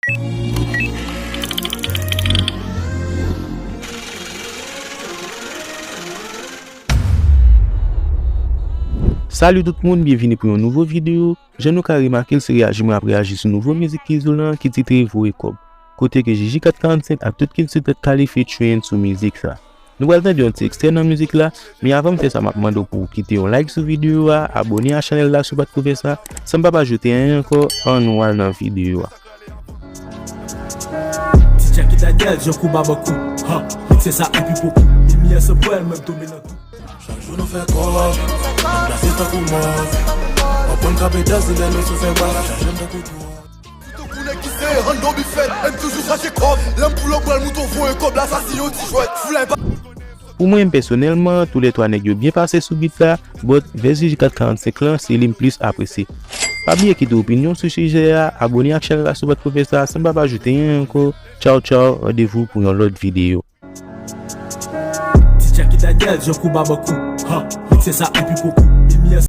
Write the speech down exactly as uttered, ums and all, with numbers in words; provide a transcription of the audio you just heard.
Salut tout moun, byenvini pou yon nouvo videyo. Jan nou ka remake l, se reyaji mwen ap reyaji sou nouvo mizik Kizou lan ki titre Voye Kòb. Kote ke J J kat karannsenk ak tout Kid Sou Tèt Kale featuring sou mizik sa. Nou pral tande yon ti ekstrè nan mizik la, men avan m fè sa, m ap mande w pou w kite yon like sou videyo a, abòne a chanèl la si w pa t ko fè sa, san m pa pa ajoute anyen ankò, ann nou al nan videyo a. Ti Jacky Daniel, Jean Kouba Bakou, ha, mikse sa epi pokou, limyè san pwèl, mwen tonbe nan tou. Chak jou nou fè kòb, nou plase tankou mòv. W ap konn kanpe dans, lè nou sou fè bas, chaje m tankou twòl. Tankou nèg ki sere anndan bifèt, m toujou chache kòb. Lè m pull up, bwè l mouton, voye kòb la, sa se yon ti jwèt. Foulay pa. Pou mwen, m pèsonèlman, toulètwa nèg yo byen pase sou beat la, but vès J J kat karannsenk lan, se li m plis apresye. Pa bliye kite opinyon sou sijè a, abòne ak chanèl la si w pa t ko fè sa, san m pa pa ajoute anyen ankò. Tchaw, tchaw, randevou pou yon lòt videyo. Ti Jacky Daniel, Jean Kouba Bakou, ha, mikse sa epi pokou,